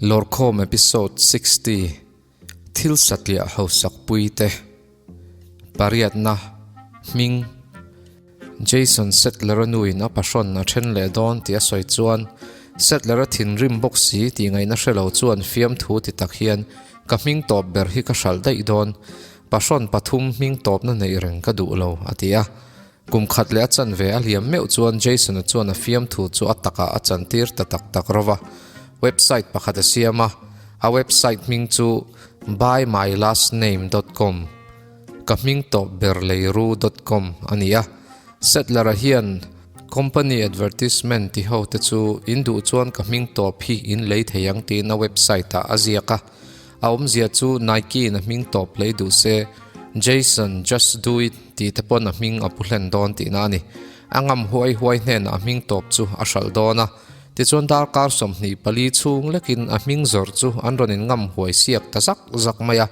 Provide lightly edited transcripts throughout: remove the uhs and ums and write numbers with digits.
Lawrkhawm Episode 60 Thil satliah hausak pui te Pariatna Hming Jason Settler-a nuin a pahrawn a then leh dawn tih a sawi chuan Settler-a thinrim bawk si tih ngaihna hre lo chuan fiamthu ti tak hian ka hming tawp ber hi ka hralh daih dawn pahrawn pathum hming tawpna neih reng ka duh lo a ti a. Kum khat leh a chanve a hliam meuh chuan Jason-a chuan a fiamthu chu a takah a chantir ta tak tak ro va. Website pakhat a siam a, a website hming chu buymylastname.com, ka hming tawp ber leiru dot com, a ni a. Settler-a hian company advertisement ti ho te chu in duh chuan ka hming tawp hi in lei thei ang tiin a website-ah a ziak a. A awmzia chu Nike-in a hming tawp lei duh se, Jason, just do it tih te pawn a hming a pu hlen dawn tihna a ni. A ngam huai huai hnenah a hming tawp chu a hralh dawn a. Tichuan darkar 24 chhung lekin a hming zawrh chu an rawn in ngam huai siak ta zak zak mai a.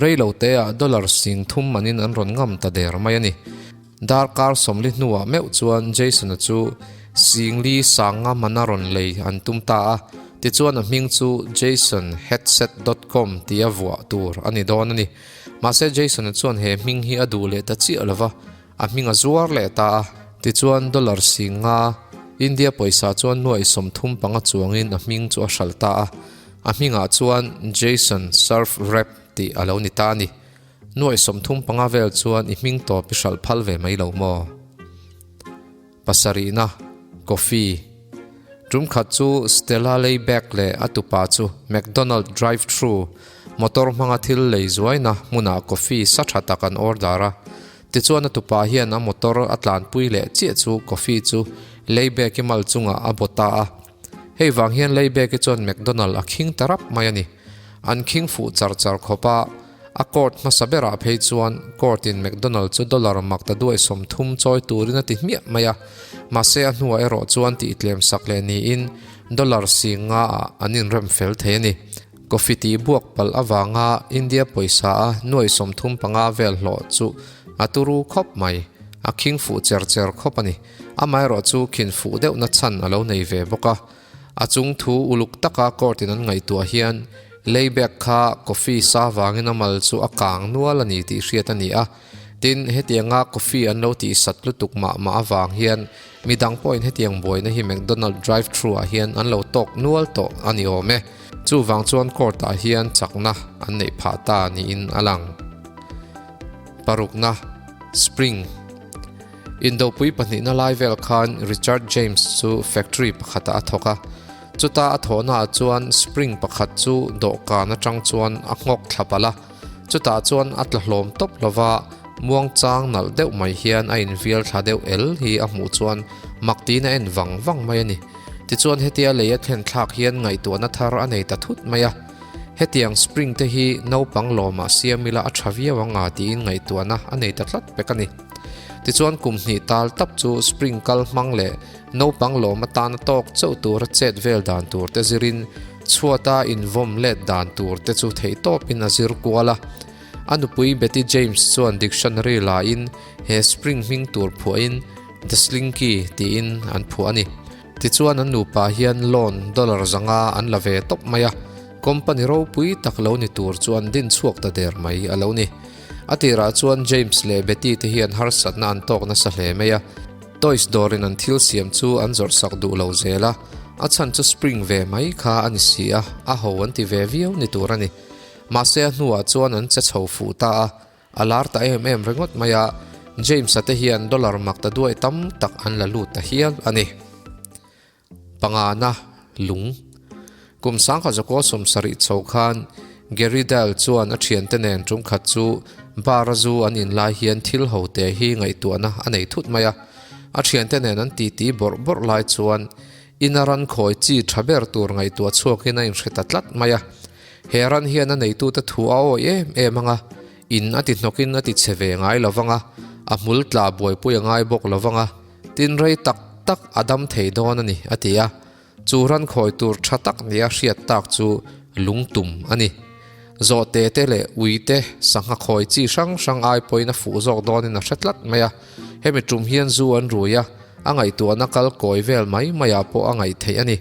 Rei lo teah dollar sing thum manin an rawn ngam ta der mai a ni. Darkar 40 hnuah meuh chuan Jason-a chu singli sanga mana rawn lei an tum ta a. Tichuan a hming chu jasonheadset dot com tia vuah tur a ni dawn a ni. Mahse Jason-a chuan he hming hi a duh leh ta chiah lo va, a hming a zuar leh ta a. Tichuan dollar singa India pawisa chuan nuaih 35 chuangin a hming chu a hralh ta a. A hmingah chuan Jason Surf Rap tih a lo ni ta a ni. Nuaih 35 vel chuan i hming tawp i hralh phal ve mai lo maw? Pasarihna, Coffee. Tum khat chu Stella Layback leh a tupa chu McDonald drive-thru motor hmanga thil lei zuaina hmunah coffee sa tha tak an order a. Tichuan a tupa hian a motor a tlanpui leh chiah chu coffee chu Layback-i mal chungah a baw ta a. Hei vang hian Layback-i chuan McDonald a khing ta rap mai a ni. An khing fuh char char khawp a. A court hmasa berah phei chuan court in McDonald chu dollar mak ta duai 30 chawi turin a ti hmiah mai a, mahse a hnuah erawh chuan tih tlem sak leh niin dollar 50 ah an inrem fel thei a ni. Coffee tih buak palh avanga India pawisa a nuai 35 vel hlawh chu a turu khawp mai, a khing fuh cher cher khawp a ni. Amaherawh chu khin fuh deuhna chhan a lo nei ve bawk a. A chung thu uluk taka court in an ngaihtuah hian layback kha coffee sa vangin a mal chu a kang nual a ni tih hriat a ni a. Tin, hetianga coffee an lo tihsat lutuk mah mah avang hian midang pawhin hetiang buaina hi McDonald drive thru ah hian an lo tawk nual tawh a ni awm e. Chuvang chuan court ah hian chakna an neih phah ta niin a lang. Parukna, Spring. Indopui pahnihna lai vel khan Richard James chu factory pakhatah a thawk a, chuta a thawhnaah chuan spring pakhat chu dawhkan atang chuan a nghawk thla palh a, chutah chuan a tla hlawm tawp lova muangchang nalh deuh mai hian a invial thla deuh el hi a hmuh chuan mak tiin a en vang vang mai a ni. Tichuan hetia lei a thlen thlak hian ngaihtuahna thar a nei ta thut mai a, hetiang spring te hi naupang lawmah siam ila a tha viau ang a tiin ngaihtuahna a nei ta tlat pek a ni. Tichuan kum hnih tal tap chu spring kal hmang leh naupang lawm atana tawk chauh tura chet vel dan tur te zirin chhuata invawm let dan tur te chu theih tawpin a zir kual a. A nupui Betty James chuan dictionary lain he spring hming tur phuahin The Slinky tiin an phuah a ni. Tichuan an nupa hian loan dollar 500 an la ve tawp mai a, company ropui tak lo ni tur chu an din chhuak ta der mai a lo ni. A tirah chuan James leh Betty te hian harsatna an tawk nasa hle mai a, toys dawrin an thil siam chu an zawrh sak duh lo zel a, a chhan chu spring ve mai kha a ni si a, a ho an ti ve viau ni tur a ni. Mahse a hnuah chuan an che chho fuh ta a, a lar ta em em ringawt mai a, James-a te hian dollar mak ta duai tam tak an la lut ta hial a ni. Pangana, lung. Kum 1970 chho khan Gary Dahl chuan a thiante nen tum khat chu bar a zu an in lai hian thil ho te hi ngaihtuahna a nei thut mai a. A thiante nen an titi bawrh bawrh lai chuan ina ran khawi chi tha ber tur ngaihtuah chhuakin a inhre ta tlat mai a. He ran hian a neitute thu a awi em em ang a, in a ti hnawkin a ti chhe ve ngai lo vang a, a hmul tla buaipui a ngai bawk lo vang a. Tin rei tak tak a dam thei dawn a ni, a ti a. Chu ran khawi tur tha tak nia hriat tak chu lungtum a ni. Zawhte te leh ui te sangha khawi chi hrang hrang ai pawhin a fuh zawk dawnin a hre tlat mai a. Hemi tum hian zu an rui a, a ngaihtuahna kal kawi vel mai maiah pawh a ngaih theih a ni.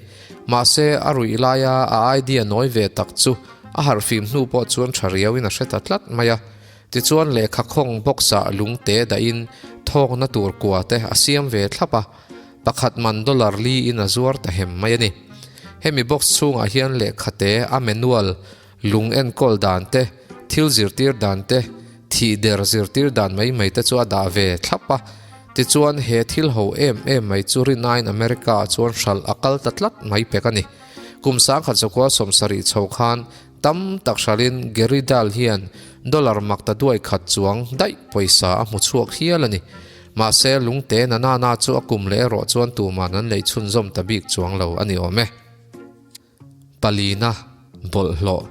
Mahse, a ruih laia a idea nawi ve tak chu a harhfim hnu pawh chuan tha riauin a hre ta tlat mai a. Tichuan lehkha khawng box-ah lungte dahin thawkna tur kua te a siam ve thlap a, pakhat man dollar li in a zuar ta hem mai a ni. Hemi box chhungah hian lehkha te a manual, lung enkawl dan te, thil zirtir dan te, thih der zirtir dan mai mai te chu a dah ve thlap a. Tichuan he thil ho em em mai chu rinaiin America ah chuan hralh a kal ta tlat mai pek a ni. Kum 1900 70 chho khan Tam tak hralhin Gary Dahl hian dollar mak ta duai khat chuang daih pawisa a hmu chhuak hial a ni. Mahse, lungte na na na chu a kum leh erawh chuan tuman an lei chhunzawm ta bik chuang lo a ni awm e. Palina, Bawlhhlawh.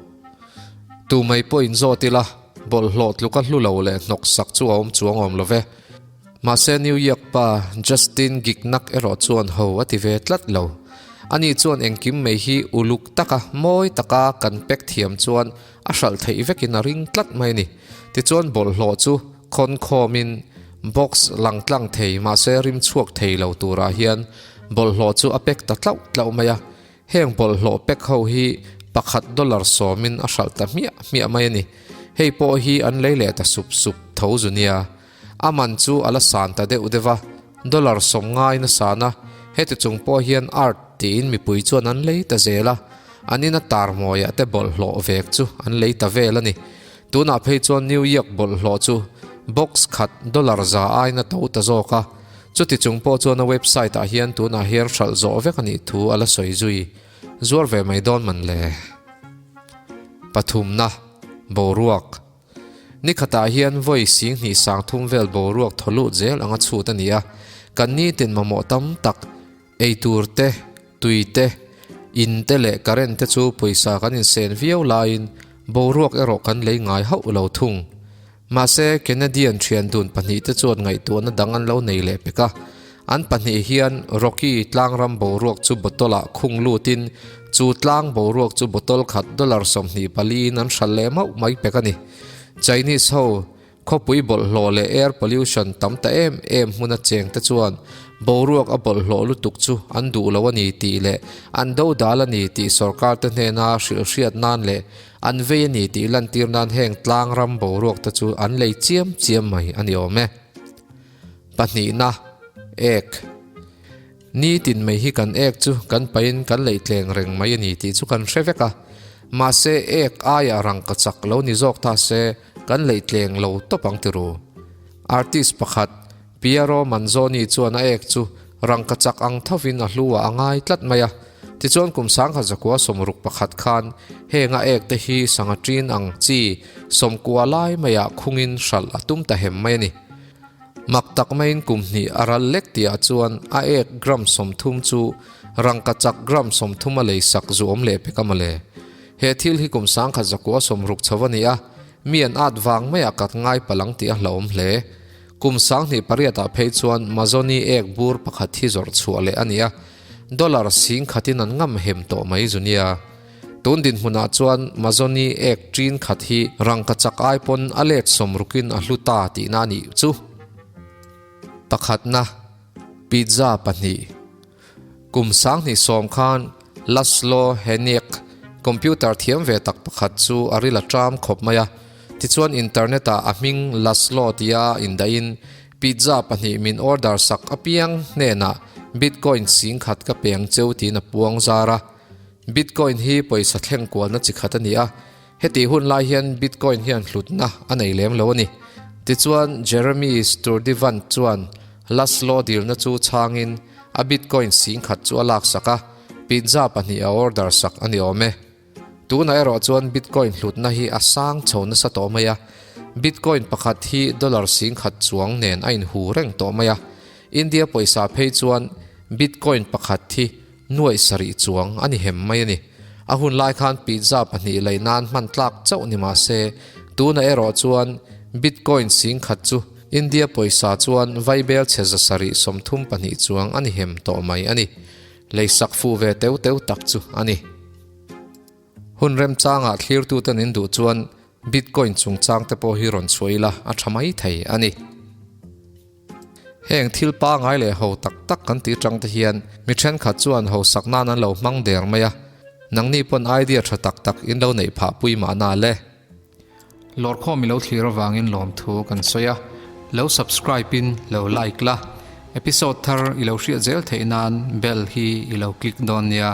Tu mai pawh inzawt ila, bawlhhlawh tluka hlu lo leh hnawk sak chu a awm chuang awm lo ve. Mahse New York pa Justin Gignac erawh chuan ho a ti ve tlat lo. Ani chuan engkim mai hi uluk taka mawi taka kan pack thiam chuan a hralh theih vekin a ring tlat mai a ni. Tichuan bawlhhlawh chu khawn khawmin box lang tlang thei mahse rim chhuak thei lo turah hian bawlhhlawh chu a pack ta tlauh tlauh mai a. Heng bawlhhlawh pack ho hi pakhat dollar sawmin a hralh ta hmiah hmiah mai a ni. Hei pawh hi an lei leh ta sup sup tho zu nia. A man chu a la san ta deuh deuh a, dollar 90 in a san a, heti chung pawh hian art tiin mipui chuan an lei ta zel a, an ina tar mawiah te bawlhhlawh vek chu an lei ta vel a ni. Tunah phei chuan New York bawlhhlawh chu box khat dollar 100 aiin a to ta zawk a, chuti chung pawh chuan a website ah hian tunah hian hralh zawh vek a nih thu a la sawi zui zuar ve mai dawn man le. Pathumna, Boruak. Ni khatah hian vawi 20 30 vel boruak thaw lut zel anga chhut a ni a, kan nitin mamawh tam tak, eitur te, tui te, in te leh current te chu pawisa kan insen viau laiin boruak erawh kan lei ngai hauh lo thung. Mahse, Canadian thian dun pahnihte chuan ngaihtuahna dang an lo nei leh pek a, an pahnih hian Rocky tlangram boruak chu bottle-ah khung lutin chu tlang boruak chu bottle khat dollar 24 in an hralh leh mauh mai pek a ni. Chinese ho khawpui bawlhhlawh leh air pollution tam ta em em hmuna chengte chuan boruak a bawlhhlawh lutuk chu an duh lo a ni tih leh an dodal a ni tih sorkar te hnena hrilhhriat nan leh an vei a ni tih lantir nan heng tlangram boruak te chu an lei chiam chiam mai a ni awm e. Pahnihna, ek. Ni tin mai hi kan ek chu kan pahin kan leih tleng reng mai a ni tih chu kan hre vek a. Mahse ek aia rangka chak lo ni zawk ta se kan leih tleng lo tawp ang ti ru. Artist pakhat, Piero Manzoni chuan a ek chu rangka chak ang thovin a hlu ah a ngai tlat mai a. Tichuan kum 1961 khan heng a ek te hi sangha ṭin ang chi 90 lai maiah khungin hralh a tum ta hem mai a ni. Mak tak maiin kum hnih a ral lek tihah chuan a ek gram 30 chu rangkachak gram 30 a lei sak zu awm leh pek a mawle. He thil hi kum 1960 chho a ni a, mi an at vang maiah ka ngai palh ang tih a hlauhawm hle. Kum 2008 ah phei chuan Mazoni ek bur pakhat hi zawrh chhuah leh a ni a, dollar 10,000 in an ngam hem tawh mai zu nia. Tun dinhmunah chuan Mazoni ek ṭin khat hi rangkachak ai pawn a let 60 in a hlu ta tihna a nih chu. Pakhatna, Pizza pahnih. Kum 2010 khan Laszlo Heniek, computer thiam ve tak pakhat chu a ril a ṭam khawp mai a. Tichuan internet-ah a hming Laszlo tia indahin pizza pahnih min order sak apiang hnenah bitcoin 10,000 ka peng cheu tiin a puang zar a. Bitcoin hi pawisa thleng kualna chi khat a ni a, hetih hun lai hian Bitcoin hian hlutna a nei lem lo a ni. Tichuan, Jeremy Sturdivant chuan Laszlo dilna chu chhangin a Bitcoin 10,000 chu a laksak a, pizza pahnih a order sak a ni awm e. Tunah erawh chuan Bitcoin hlutna hi a sang chho nasa tawh mai a, Bitcoin pakhat hi dollar 10,000 chuang nen a inhu reng tawh mai a, India pawisa phei chuan Bitcoin pakhat hi Nuaih sarih chuang a ni hem mai a ni. A hun lai khan pizza pahnih lei nan hman tlak chauh ni mah se, tunah erawh chuan Bitcoin 10,000 chu India pawisa chuan vaibel chhe 732 chuang a ni hem tawh mai a ni. Leisak fuh ve teu teu tak chu a ni. Hun remchangah thlirtuten in duh chuan Bitcoin chungchang te pawh hi rawn chhuah ila a tha mai thei a ni. Heng thil pangai leh ho tak tak kan tih atang te hian mi thenkhat chuan hausak nan an lo hmang der mai a, nangni pawn idea tha tak tak in lo neih phah pui mahna le. Lawrkhawm i lo thlir avangin lawmthu kan sawi a, lo subscribe in lo like la, episode thar i lo hriat zel theih nan bell hi i lo click dawn nia.